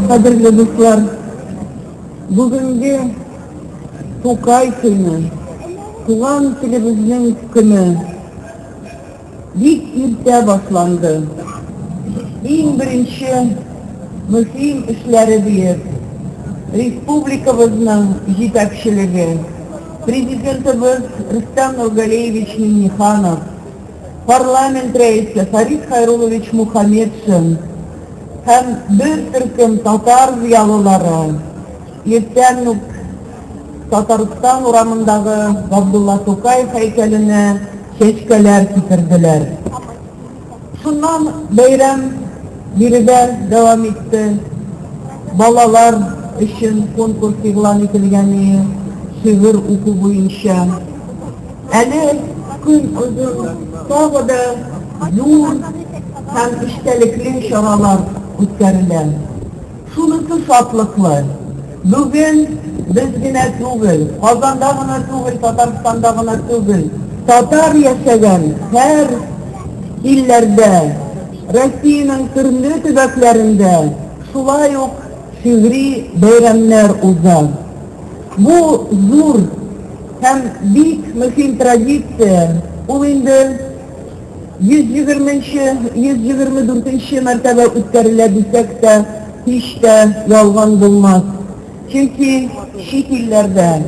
Кадерле дуслар, бүгенге Тукай көне, туган телебезнең көне бик иртә башланды. Иң беренче мөһим эшләре диеп, республикабызның җитәкчелеге, Президентыбыз Рөстәм Нургалиевич Миңнеханов, парламент рәисе Фәрит Хәйруллович Мухаметшин һәм бер төркем татар зыялылары иртән үк Татарстан урамындагы Габдулла Тукай һәйкәленә чәчкәләр китерделәр. Шуннан бәйрәм биредә дәвам итте. Балалар өчен конкурс игълан ителгән иде, шигырь уку буенча. Әле көн озын, тагы да зур һәм эчтәлекле чаралар үткәрелә. Шунысы шатлыклы, бүген без генә түгел, Казанда гына түгел, Татарстанда гына түгел, татар яшәгән һәр илләрдә, Россиянең төрле төбәкләрендә шулай ук шигъри бәйрәмнәр уза. Бу зур һәм бик мөһим традиция, ул инде 120 нче, 124 нче мәртәбә үткәрелә дисәк тә, һич тә ялган булмас. Чөнки чит илләрдә,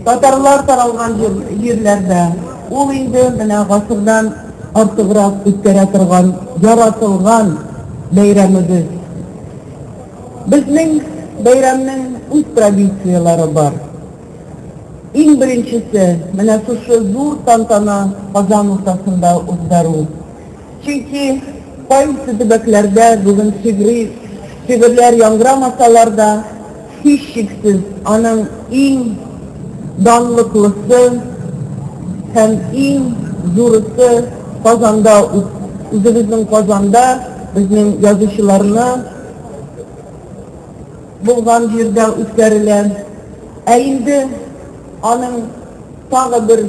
татарлар таралган җирләрдә ул инде менә гасырдан артыграк үткәрә торган яратылган бәйрәмебез. Безнең бәйрәмнең үз традицияләре бар. Иң беренчесе, менә шушы зур тантана Казан уртасында уздыру. Чөнки кайсы төбәкләрдә бүген шигъри шигырьләр яңгырамасалар да, һичшиксез, аның иң данлыклысы һәм иң зурысы Казанда, үзебезнең Казанда безнең язучыларны булган җирдә үткәрелә. Ә инде аның тагы бер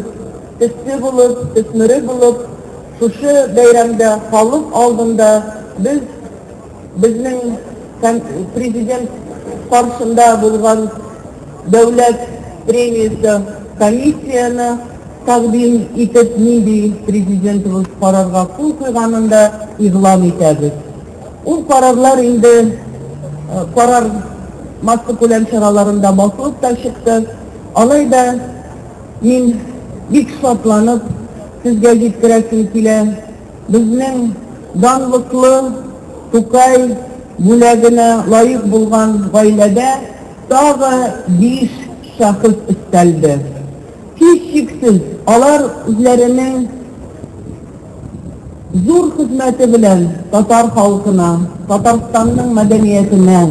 төсе булып, төсмере булып, шушы бәйрәмдә халык алдында без безнең президент каршында булган дәүләт премиясе комиссияне тәкъдим итеп, нинди президентыбыз карарга кул куйганын да игълан итәбез. Ул карарлар инде карар массакүләм чараларында басылып та чыкты. Алай да мин бик шатланып сезгә җиткерәсем килә. Безнең данлыклы Тукай бүләгенә лаек булган гаиләдә тагы 5 шәхес өстәлде. Һичшиксез, алар үзләренең зур хезмәте белән татар халкына, Татарстанның мәдәниятенә,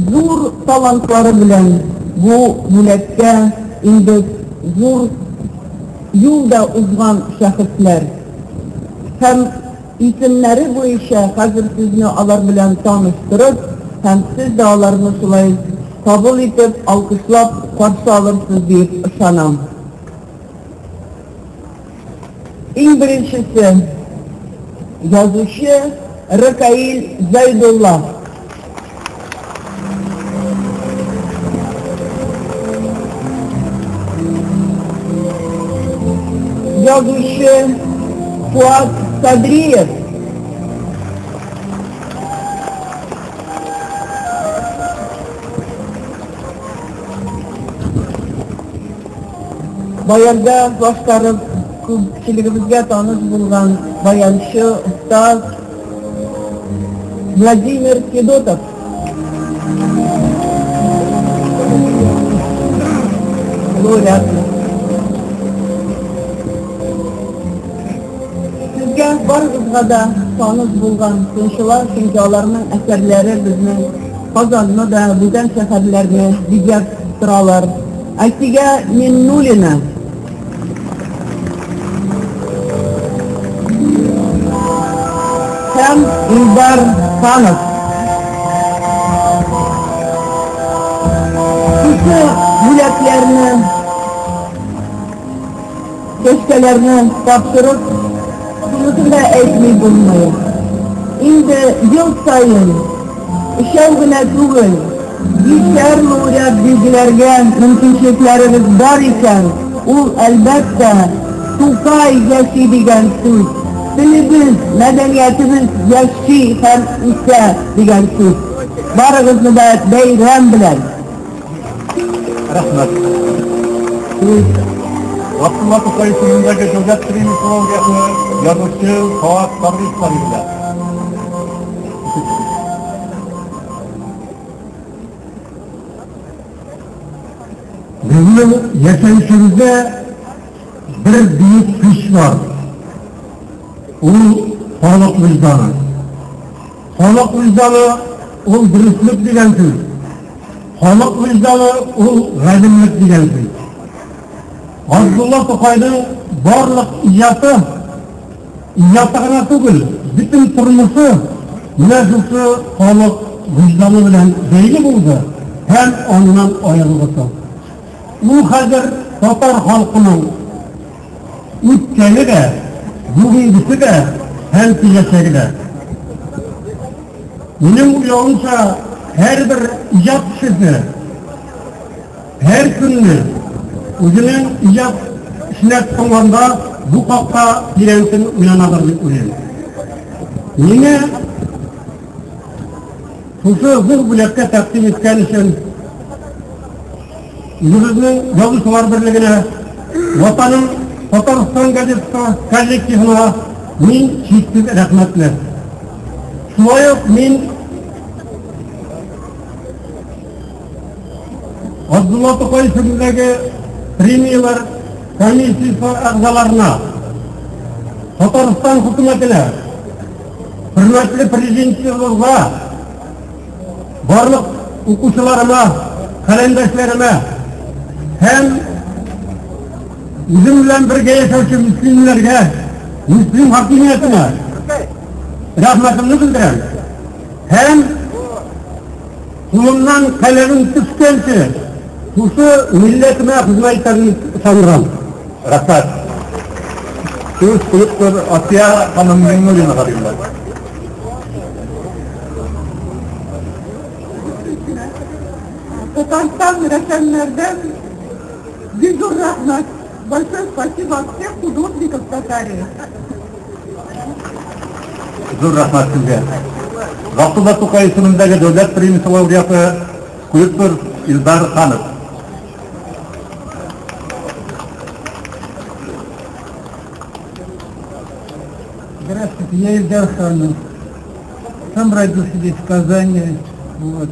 зур талантлары белән бу бүләккә инде зур юл да узган шәхесләр. Һәм исемнәре буенча хәзер сезне алар белән таныштырып, һәм сез дә аларны шулай кабул итеп, алкышлап каршы алырсыз дип ышанам. Иң беренчесе язучы Ркаил Зәйдулла. Язучы Фуат Садриев. Баянда башкарып күпчелегебезгә таныш булган баянчы, остаз Владимир Федотов. Лауреат. Сезгә барыгызга да таныш булган сынчылар, чөнки аларның әсәрләре безнең Казанны да, бүтән шәһәрләрне бизәп торалар. Айсия Миннуллина. Һәм Илдар Ханов. Шушы бүләкләрне, чәчкәләрне тапшырып, шунысын да әйтми булмый. Инде ел саен Өчәү генә түгел, бишәр лауреат билгеләргә мөмкинчелекләребез бар икән, ул, әлбәттә, Тукай яши дигән сүз, телебез, мәдәниятебез яши һәм үсә дигән сүз. Барыгызны да бәйрәм белән! Рәхмәт. Сүз Габдулла Тукай исемендәге дәүләт премиясе лауреаты, язучы Фоат Сабриевка бирелә. Безнең яшәешебездә бер бөек көч бар. Ул халык вөҗданы. Халык вөҗданы ул дөреслек дигән сүз. Халык вөҗданы ул гаделлек дигән сүз. Габдулла Тукайның барлык иҗаты, иҗаты гына түгел, бөтен тормышы менә шушы халык вөҗданы белән бәйле булды һәм аннан аерылгысыз. Ул хәзер татар халкының үткәне дә, бүгенгесе дә һәм киләчәге дә. Минем уйлавымча, һәрбер иҗат кешесе һәр көнне үзенең иҗат эшенә тотынганда бу хакта тирәнтен уйланадыр дип уйлыйм. Мине шушы зур бүләккә тәкъдим иткән өчен үзебезнең Язучылар берлегенә, Ватаным Татарстан газетасы коллективына мин чиксез рәхмәтле. Шулай ук мин Абдулла Тукай исемендәге премияләр комиссиясе әгъзаларына, Татарстан хөкүмәтенә, хөрмәтле президентыбызга, барлык укучыларыма, каләмдәшләремә һәм үзем белән бергә яшәүче мөслимнәргә, мөслим хакимиятенә рәхмәтемне белдерәм. Һәм кулымнан каләмем төшкәнче шушы милләтемә хезмәт итәрмен дип ышандырам. Рәхмәт. Сүз скульптор Асия ханым Миңнуллинага бирелә. Татарстан рәссамнардан бик зур рәхмәт. Большое спасибо от всех художников Татарии. Зур рәхмәт сезгә. Габдулла Тукай исемендәге дәүләт премиясе лауреаты скульптор Илдар Ханов. Здравствуйте, я Ильдар Ханов. Сам родился здесь, в Казани. Вот.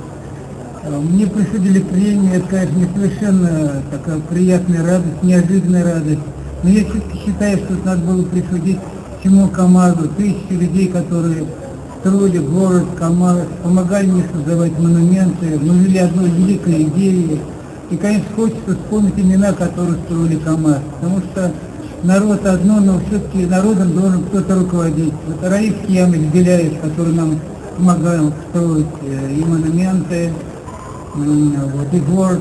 Мне присудили премию, это, конечно, не совершенно такая приятная радость, неожиданная радость. Но я все-таки считаю, что надо было присудить всему КАМАЗу, тысячи людей, которые строили город, КАМАЗ, помогали мне создавать монументы, мы жили одной великой идеей. И, конечно, хочется вспомнить имена, которые строили КАМАЗ, потому что народ одно, но все-таки народом должен кто-то руководить. Вот Раис Киямович Беляев, который нам помогал строить и монументы, вот, и город.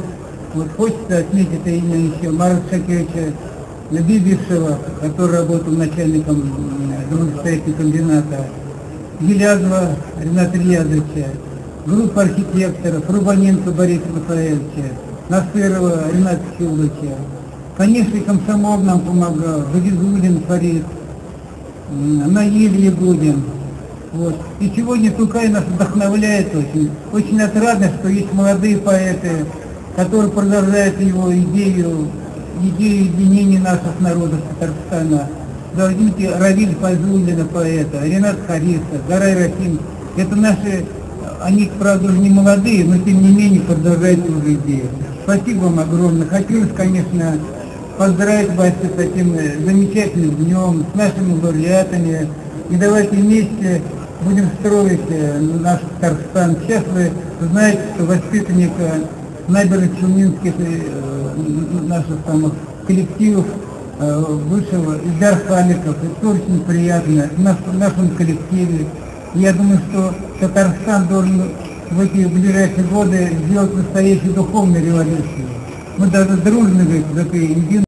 Вот хочется отметить это имя еще Марата Шакировича Бибисова, который работал начальником домостроительного комбината, Гилязова Рената Ильязовича, группа архитекторов, Рубаненко Бориса Рафаэльевича, Насырова Рената Силовича. Конечно, комсомол нам помогал, Загизулин Фарид, Наиль Ягудин. Вот. И сегодня Тукай нас вдохновляет очень. Очень отрадно, что есть молодые поэты, которые продолжают его идею, идею единения наших народов Татарстана. Возьмите Равиль Файзуллина, поэта, Ренат Хариса, Гарай Рахим. Это наши, они, правда, уже не молодые, но тем не менее продолжают ту же идею. Спасибо вам огромное. Хотелось, конечно, поздравить вас с этим замечательным днем, с нашими лауреатами. И давайте вместе будем строить наш Татарстан. Сейчас вы знаете, что воспитанник Набережно-Челнинских наших самых коллективов вышел Ильдар Халиков. Это очень приятно в нашем коллективе. Я думаю, что Татарстан должен в эти ближайшие годы сделать настоящую духовную революцию. Мы даже дружно в этой единой